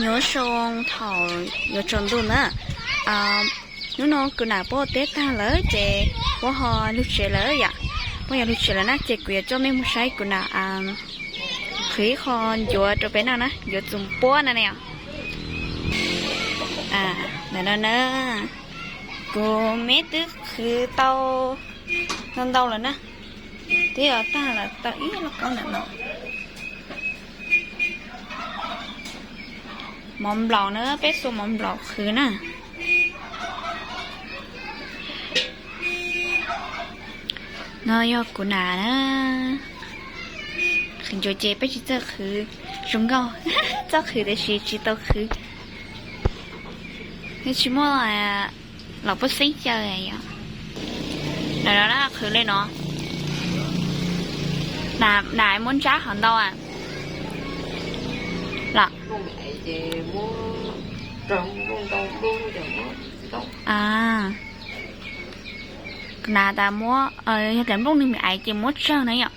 Nyob zoo thaum yuav tsaus ntuj na. Hnub no kuv nam puab ua teb tag lawm ces puab ho lug tsev lawm yom. Puab yuav lug tsev lawm na ces kuv yuav coj mej moog saib kuv nam qhwv ib qho ncuav rau peb noj na, ncuav txuas puab no ne. Ntawm no na, kuv meb twb qhwv tau ntau ntau lawm na. Twb yuav tag lawm tau ib lauj kaub ntawm no. Mov nplaum na, peb xuas mov nplaum qhwv na. No yog kuv nam na. Qhwv ncuav ces peb tsis txawj qhwv zoo nkauj, txawj qhwv tab sis tsis tau qhwv. Tsis muaj los puab xeeb xyaw yom. Ntawm no na qhwv li no. Nam muab ntsab qhov ntau los? Nam tas muab, yog daim nplooj nwg me aiv ces muab tsawg na yom.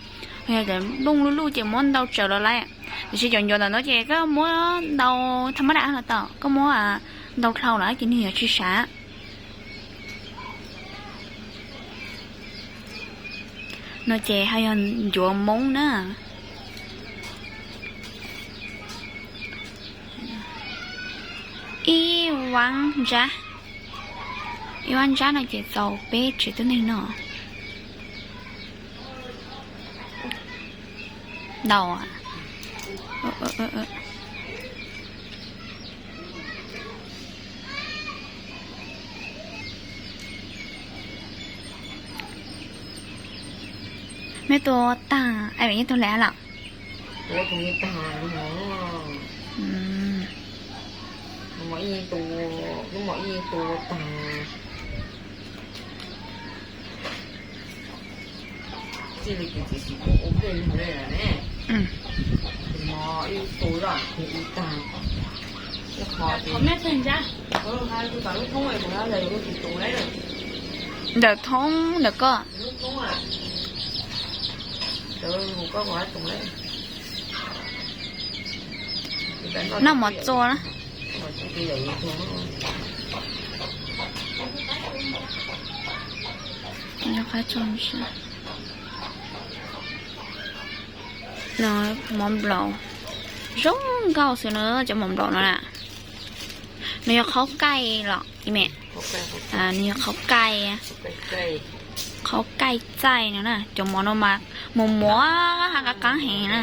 Yog daim nplooj luj luj ces muab ntau tsawg los lawm. Tiam sis cov ncuav ntawm no ces koj muab ntau thaj mab dam los tau, koj muab ntau dlhau lawm ces nwg yuav tsis sab. No ces ho yog ncuav Moob na. Ib vaab ntsab, ib vaab ntsab no ces txaus peb tsev tuab neeg noj. Ntau. Mej tua taag, nyob tua lawm los? Ntawm thoob ntawm koj. Noj mov txua na. No mov nplaum zoo nkauj xwb na, cov mov nplaum no na. Nws yog qhaub kaij los me? Nws yog qhaub kaij, qhaub kaij txaij no na. Cov mov no mas muag muag hab qaab qaab heev na.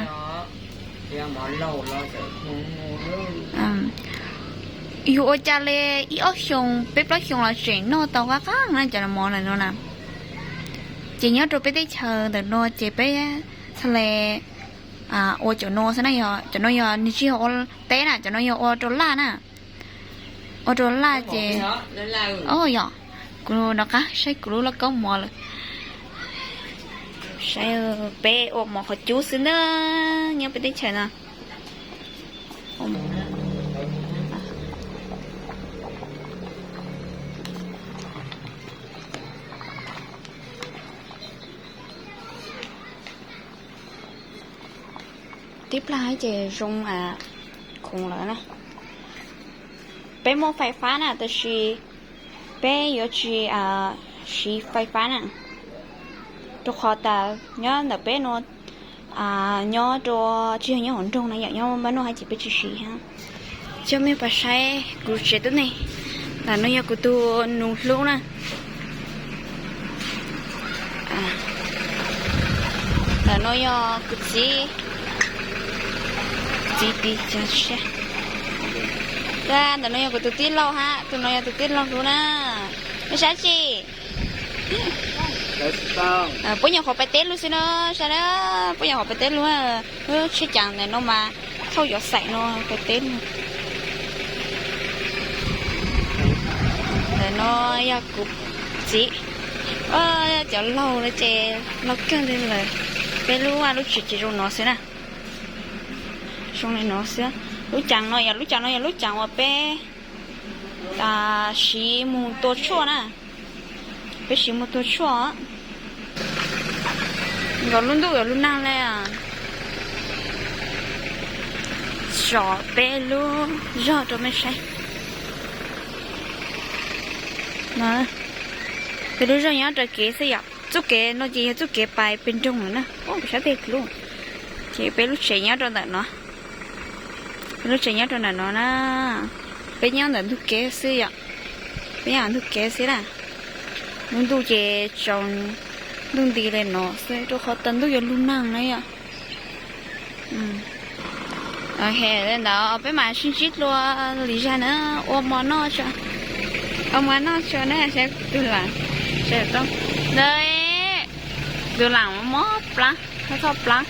Yug ua cas li ib ob xyoos peb plaub xyoos los tseem noj tau qaab qaab na cov mov ntawm no na. Ces nyob rau peb teb chaws ntawm no ces peb txhaj le ua cov no xwb na. Cov no yog nwg tsis yog ua teb na, cov no yog ua rau laj na. Ua rau laj ces, o yog, kuv rov qab saib kuv lub lauj kaub mov lawm. Saib peb ua mov qhov cub xwb na, nyob peb teb chaws no. Tib plag ces zoo khoov lawm na. Peb muaj fais fab na tab sis peb yuav tsis siv fais fab na, rau qhov tas nyob ntawm peb no nyob rau, tsis yog nyob hauv nroog na yom, nyob npab noj hab ces peb tsis siv hab. Coj mej pab saib kuv tsev tuab neeg. Ntawm no yog kuv tug nus hlub na. Ntawm no yog kuv txiv, kuv txiv tiv ca siab. Ntawm no yog kuv tus tij laug hab, tus no yog tus tij laug hlub na. Mej saib tsi? Puab nyuam qhuav pais teb lug xwb na, saib na, puab nyuam qhuav pais teb lug. Lub tsheb caas ntawm no mas thauj yuav xaim no pais teb lug. Ntawm no yog kuv txiv, cov laug no ces laug kawg li lawm. Peb lub vaj lub tsev ces zoo no xwb na. Zoo li no xwb. Lub caas no yog, lub caas no yog lub caas uas peb siv moog tua tshuaj na. Peb siv moog tua tshuaj. Nkaus lub ntuj yuav lug naag le. Tsom peb lub zog rau mej saib. No, peb lub zog nyob rau kev xwb yom. Txuj kev no ces yog txuj kev pais pem nroog lawm na. Ub, sab pem lub. Ces peb lub tsev nyob rau ntawm no. Peb lub tsev nyob rau ntawm no na. Peb nyob ntawm ntug kev xwb yom. Peb nyob ntug kev xwb na. Lub ntuj ces tsaus ntuj nti li no xwb rau qhov tas ntuj yuav lug nag na yom. Li ntawd peb mam sib ntsib dua lwm zag na. Ua mov noj tso, ua mov noj tso na. Saib tus lam, saib tau, ntawd, tus lam mob plab, mob txoj plab.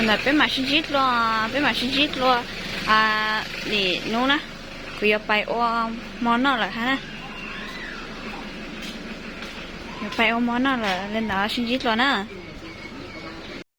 Ntawd peb mam sib ntsib dua, peb mam sib ntsib dua lwm hnub na. Kuv yuav pais ua mov noj lawm hab na. Yuav pais ua mov noj lawm, li ntawd sib ntsib dua na.